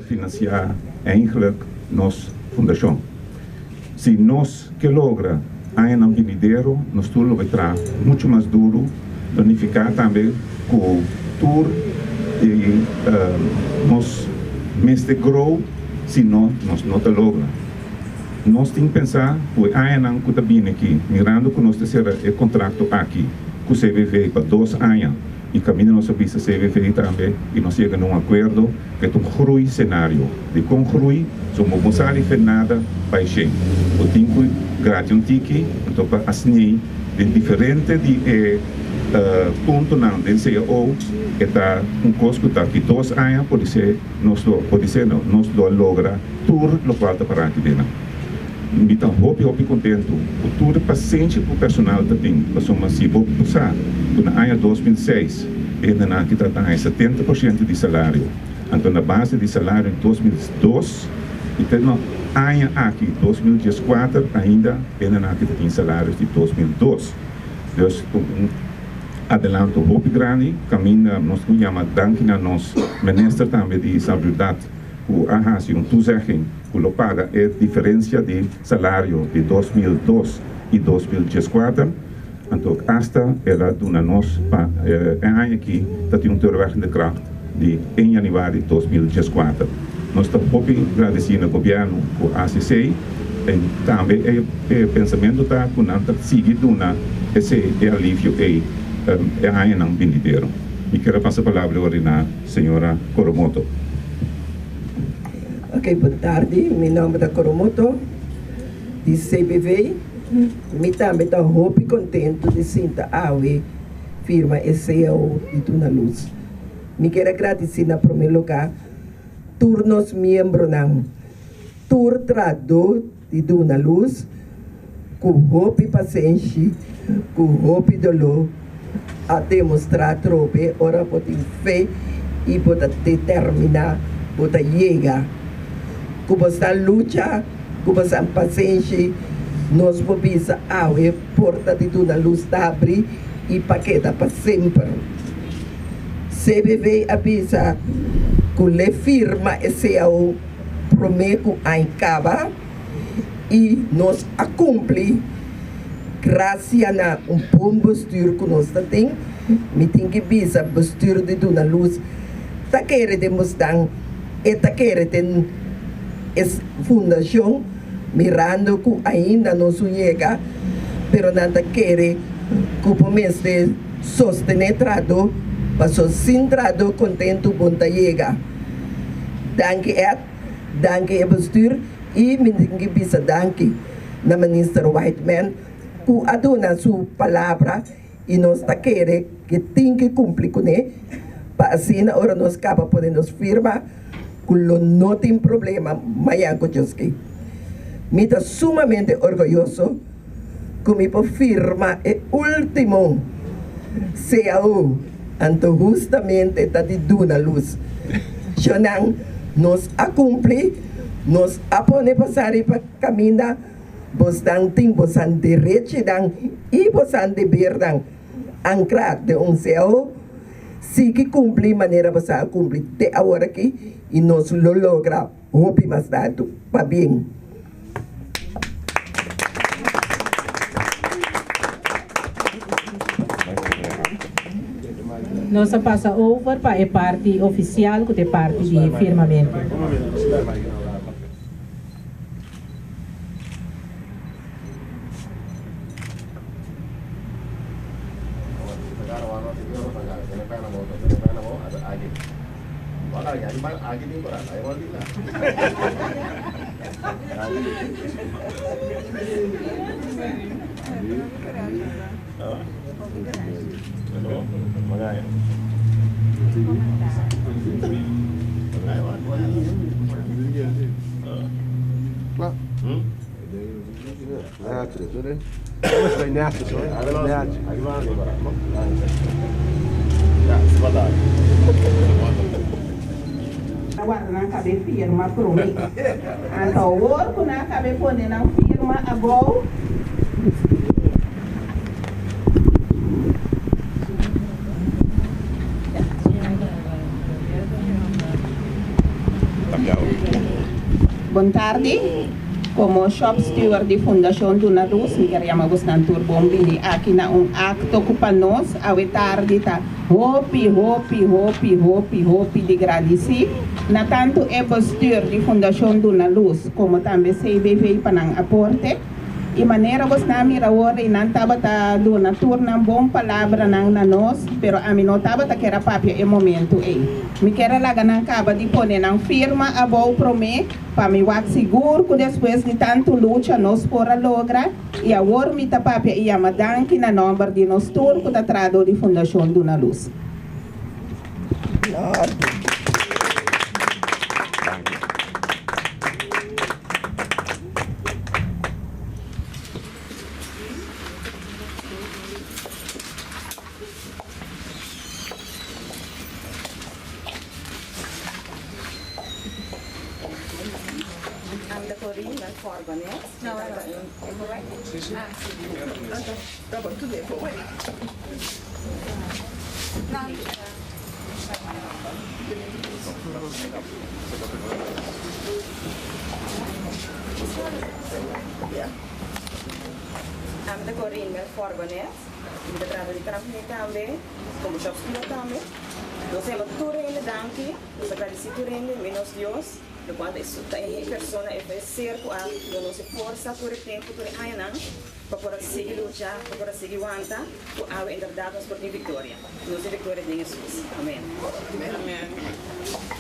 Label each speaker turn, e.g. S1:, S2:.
S1: finansiá eigenlijk nos fundashon. Si nos ke logra añanan binidero, nos tur lo bai traha muchu mas duru, lo nifiká tambe ku tur di nos mester grow, si no nos no ta logra. Nos tin pensá ku e añanan ku ta bini aki, mirando ku nos ta sera e kontrakto aki ku CBV pa dos aña i kaminda nos a bisa CBV tambe i nos yega na un akuerdo ku e ta un groei senario. Dikon groei? So bo no sali fe nada bai shen. Bo tin ku grati un tiki anto pa asnei den diferente di e puntonan den cao e ta un kos ku ta aki dos aña podisé nos lo podisé no nos lo a logra tur lokual ta pará aki den nan. Mi ta hopi hopi kontentu ku tur e pasenshi ku personal ta tin pasobra si bo sa ku na aña 2006 e hendenan aki ta ta haña 70% di salario. Anto na base di salario di 2002 y te no aña aki 2014 ainda hendenan aki ta tin salarios di 2002. Dus ta un adelanto hopi grandi caminda nos tin yama danki na nos minister tambe di salubridad cu a haci un toezegging cu lo paga e diferencia di salario di 2002 y 2014. Anto hasta el a duna nos pa e aña aki ta tin un terugwerkende kracht di 1 januari 2014. Nos ta hopi gradeci na gobierno cu haci esey en tambe e pensamento ta cu nan ta sigui duna esey e alivio ey e añanan binidero. Mi kier a pasa palabra awor na señora Coromoto.
S2: Ok, bon tardi. Mi nomber ta Coromoto di CBV. Mi tambe ta hopi kontentu di sinta awe firma e cao di Duna Lus. Mi kier a gradisí na promé lugá tur nos miembronan, tur trahadó di Duna Lus ku hopi pasenshi, ku hopi doló a demostrá atrobe ora bo tin fe i bo ta determiná bo ta yega. Ku bo sa lucha, ku bo sa pasenshi, nos por bisa awe porta di Duna Lus ta habrí i pa keda pa semper. CBV a bisa ku l'e firma e cao promé ku añ kaba i nos a kumpli grasia na un bon bestuur ku nos ta tin. Mi tin ki bisa bestuur di Duna Lus ta kere den bosnan, e ta kere den e fundashon mirando ku ainda no su yega pero nan ta kere ku bo mester sostené trahadó paso sin trahadó kontentu bo no ta yega. Danki Ed, danki e bestuur y mi tin ki bisa danki na Minister Whiteman cu a duna su palabra y nos ta kere ke tin ki cumpli cune pa asina ora nos caba pone nos firma cu lo no tin problema mayan cu Dios ke. Mi ta sumamente orguyoso cu mi por firma e ultimo cao, anto hustamente ta di duna luz. Shonnan, nos a cumpli, nos a pone pasá riba caminda, bosnan tin bosan derechinan y bosan debernan ancra den un cao, sigui cumpli manera bosan a cumpli te awor aki y nos lo logra hopi mas tantu. Pabien.
S3: Nos a pasa over pa e parti ofisial ku ta e parti di firmamentu. A warda nan kabe firma promé. Anto awor ku nan a kabe pone nan firma abou. Bon tardi. Komo shop steward di Fundashon Duna Lus, mi ker yama bosnan tur bon bini aki na un akto ku pa nos awe tardi ta hopi, hopi, hopi, hopi, hopi di gradisí na tantu e bestuur di Fundashon Duna Lus komo tambe CBV pa nan aporte. I manera bosnan a mira awor ei nan tabata duna tur nan bon palabranan na nos, pero ami no tabata ker a papia e momentu ei. Mi ker a laga nan kaba di pone nan firma abou promé pa mi wak sigur ku despues di tantu lucha nos por a logra, i awor mi ta papia i yama danki na nòmber di nos tur ku ta traha dor di Fundashon Duna Lus.
S4: Ami ta Corine Melforbanes, mi ta traha di Trampini tambe, como shop steward tambe. Nos heba tur hende danki, nos ta gradisi tur hende, menos Dios, locual ta e ta e persona, e ser cu a duna nos e forsa tur e tempo, tur e añanan pa por a sigui lucha, pa por a sigui wanta, cu awe en berdad nos por tin victoria. Nos tin victoria den Jesus. Amen.
S3: Amen.